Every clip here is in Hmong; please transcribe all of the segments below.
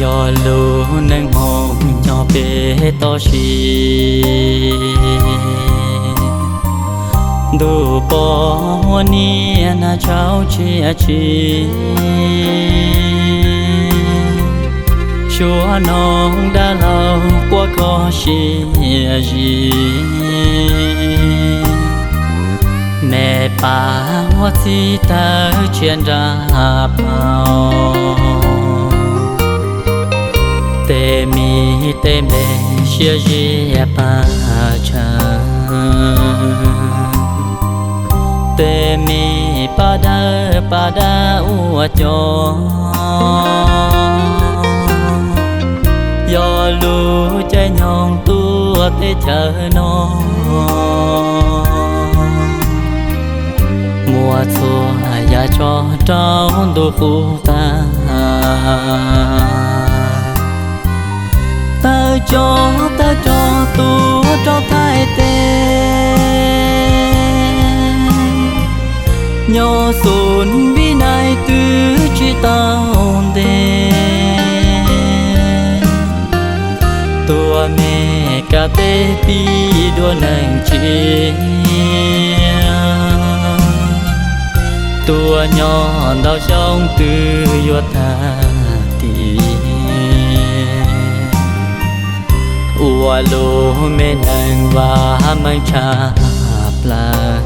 Yog lub neej moog nyob peb toj siab, ntuj poob huab niab nag tshauv tsia tsi, suav noog dab laug quaj kho sia zis, me pas huab txib tawg tshiab nra paug, tej me tej npe siab ziab pag tsawg, tej me paj dawb paj dab ua cov, yog lub caij nyoog tuaj teb chaws no, muaj txhua yam tso rau ntuj qub tag. Tawg tso tawg rog tuaj rau Thaib teb, nyob xum vib nais twb tsis tau ntev, tuaj me kab teb pib dua neeg tsiab, tuaj nyob ntau xyoo twb yuav tag tis, ua lub me neeg vam meej tshaj plaws,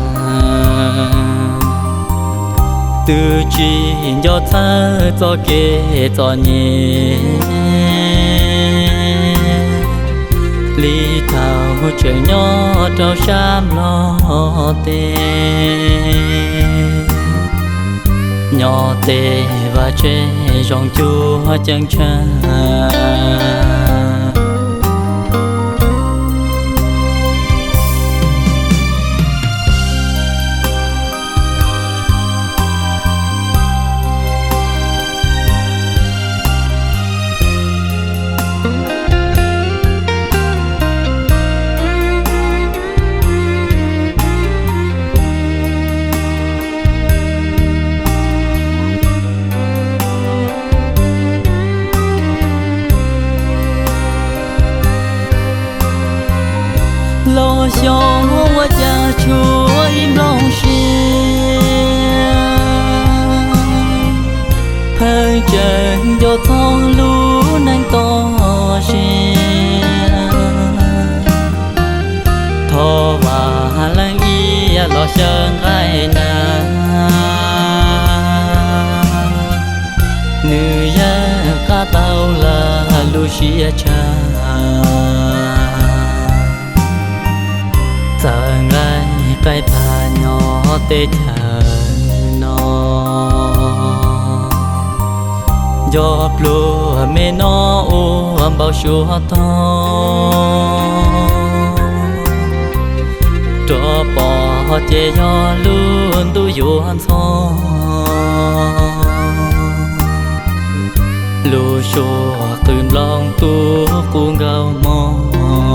twb tsis nco txhawj txoj kev txom nyem li thaum tseem nyob rau sab Nplog teb, nyob tej vaj tse zoo cuag ceeb tsheej. Los xyov ua cas tshuav ib nplooj siab, pheej tseem nco txog lub neej toj siab. Thov Vaj Leej Iab los xyaw nqaij na, nws yeej qab tau lawm lub siab tshaj. Txawm nqaij qaij pag nyob teb chaws no, nco pluag me no ua npau suav tog, rov pom ces yog lub ntuj yuav ntxhov, lub suab qw nplooj tub qub nkaus mog.